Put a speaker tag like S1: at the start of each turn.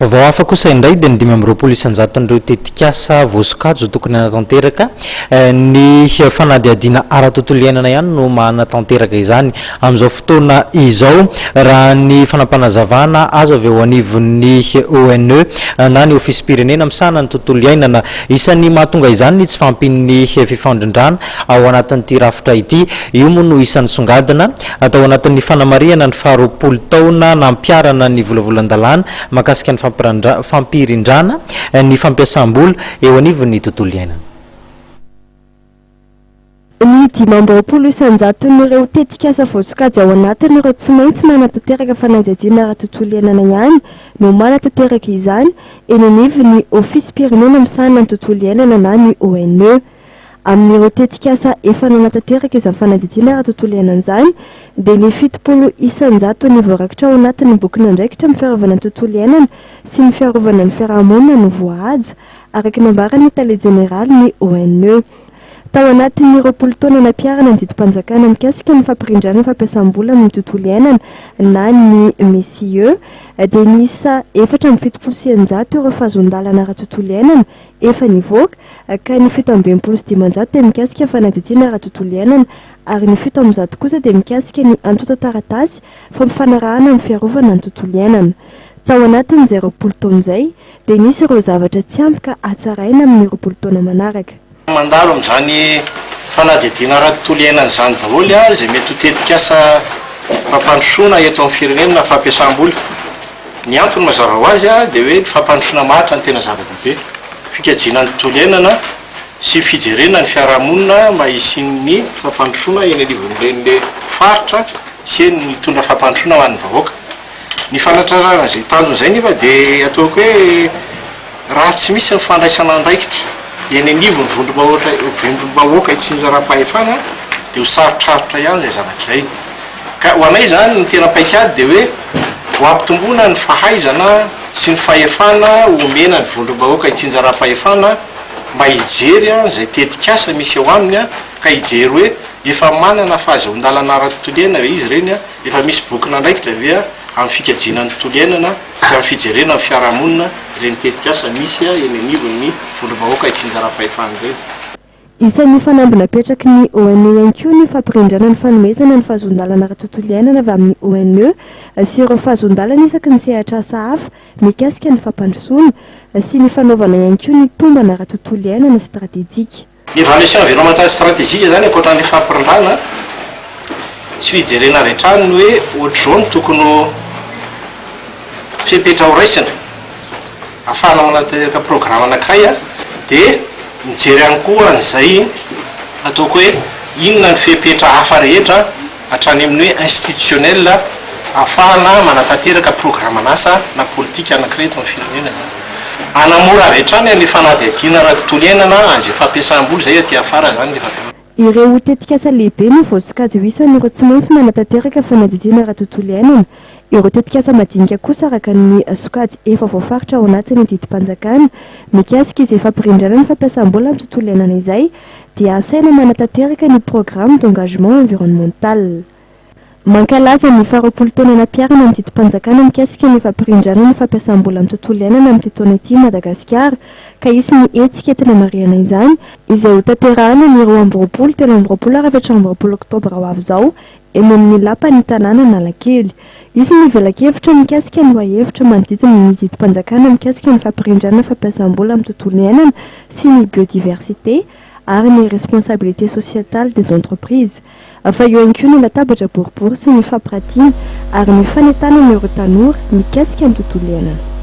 S1: Vaovao hafa kosa indray dia ny 25 isan-jaton'ireo tetikasa voasokajy ho tokony hanatanteraka ny fanadihadiana ara-tontolo iainana ihany no manatanteraka izany amin'izao fotoana izao, raha ny fanampanazavana azo avy eo anivon'ny ONE na ny Ofisim-pirenena misahana ny tontolo iainana. Isan'ny mahatonga izany ny tsy fahampian'ny fifandrindrana ao anatin'ity rafitra ity. Io moa no isan'ny songadina tao anatin'ny fanamarihana ny faharoapolo taona nampiharana ny volavolan-dalàna mahakasika ny fampirindrana ny fampiasam-bola eo anivon'ny tontolo iainana.
S2: Ny 25 isan-jaton'ireo tetikasa voasokajy ao anatin'ireo tsy maintsy manatanteraka fanadihadiana ara-tontolo iainana ihany no manatanteraka izany eny anivon'ny Ofisim-pirenena misahana ny tontolo iainana na ny ONE. Amin'ireo tetikasa efa nanatanteraka izany fanadihadiana ara-tontolo iainana izany dia ny 70 isan-jaton'ny voarakitra ao anatin'ny bokin'andraikitra amin'ny fiarovana ny tontolo iainana sy ny fiarovana ny fiaraha-monina no voahaja, araka ny nambaran'ny tale jeneralin'ny ONE. Tao anatin'ny 20 taona nampiharana ny didim-panjakana mikasika ny fampirindrana ny fampiasam-bola amin'ny tontolo iainana na ny MECIE dia niisa 674 ireo fahazoan-dalana ara-tontolo iainana efa nivoaka, ka ny 567 dia mikasika fanadihadiana ara-tontolo iainana ary ny 107 kosa dia mikasika ny antontan-taratasy fampifanarahana amin'ny fiarovana ny tontolo iainana. Tao anatin'izay 20 taona izay dia nisy ireo zavatra tsy ampy ka hatsaraina amin'ny 20 taona manaraka.
S3: Mandalo amin'izany fanadihadiana ara-tontolo iainana izany daholo izay mety ho tetikasa fampandrosoana eto amin'ny firenena na fampiasam-bola. Ny antony mazava ho azy dia hoe ny fampandrosoana maharitra no tena zava-dehibe. Fikajiana ny tontolo iainana sy fijerena ny fiarahamonina mba hisian'ny fampandrosoana eny anivon'ireny faritra sy eny mitondra fampandrosoana ho an'ny vahoaka. Ny fanatrarana izay tanjona izay nefa dia ataoko hoe raha tsy misy ny fandraisana andraikitra eny anivon'ny vondrom-bahoaka vondrom-bahoaka itsinjaram-pahefana dia ho sarotrarotra ihany izay zavatra izay. Ka ho anay izany ny tena paikady dia hoe ho ampitomboana ny fahaizana sy ny fahefana omena ny vondrom-bahoaka itsinjaram-pahefana mba hijery izay tetikasa misy eo aminy ka hijery hoe efa manana fahazoan-dalana ara-tontolo iainana ve izy ireny, efa misy bokin'andraikitra ve amin'ny fikajiana ny tontolo iainana sy amin'ny fijerena ny fiarahamonina ireny tetikasa misy eny anivon'ny vondrom-bahoaka itsinjaram-pahefana ireny.
S2: Isan'ny fanamby napetraky ny ONE ihany koa ny fampirindrana ny fanomezana ny fahazoan-dalana ara-tontolo iainana avy amin'ny ONE sy ireo fahazoan-dalana isaky ny sehatr'asa hafa mikasika ny fampandrosoana sy ny fanaovana ihany koa ny tombana ara-tontolo iainana stratejika.
S3: Ny évaluation environnementale stratégique izany ankoatra ny fampirindrana sy fijerena avy hatrany ny hoe ohatr'izao no tokony ho fepetra horaisina ahafahana manatanteraka programa anankiray dia mijery ihany koa an'izay ataoko hoe inona ny fepetra hafa rehetra hatrany amin'ny hoe institutionnel ahafahana manatanteraka programan'asa na politika anankiray eto amin'ny firenena izany. Hanamora avy hatrany an'ilay fanadihadiana ara-tontolo iainana an'izay fampiasam-bola izay aty afara izany rehefa avy eo.
S2: Ireo tetikasa lehibe no voasokajy ho isan'ireo tsy maintsy manatanteraka fanadihadiana ara-tontolo iainana. Ireo tetikasa madinika kosa araka ny sokajy efa voafaritra ao anatin'ny didim-panjakana mikasika izay fampirindrana ny fampiasam-bola amin'ny tontolo iainana izay dia asaina manatanteraka ny Programme d'engagement environnemental. Mankalaza ny faharoapolo taona nampiharana ny didim-panjakana mikasika ny fampirindrana ny fampiasam-bola amin'ny tontolo iainana amin'ity taona ity i Madagasikara ka hisy ny hetsika entina marihana izany izay hotanterahana ny 22, 23 ary 24 oktobra ho avy izao eny amin'ny lapan'ny tanàna Analakely. Hisy ny velakevitra mikasika ny lohahevitra manodidina ny didim-panjakana mikasika ny fampirindrana fampiasam-bola amin'ny tontolo iainana sy ny biodiversité ary ny responsabilité sociétale des entreprises. Fa eo ihany koa ny latabatra boribory sy ny fampiratiana ary ny fanentanana ireo tanora mikasika ny tontolo iainana.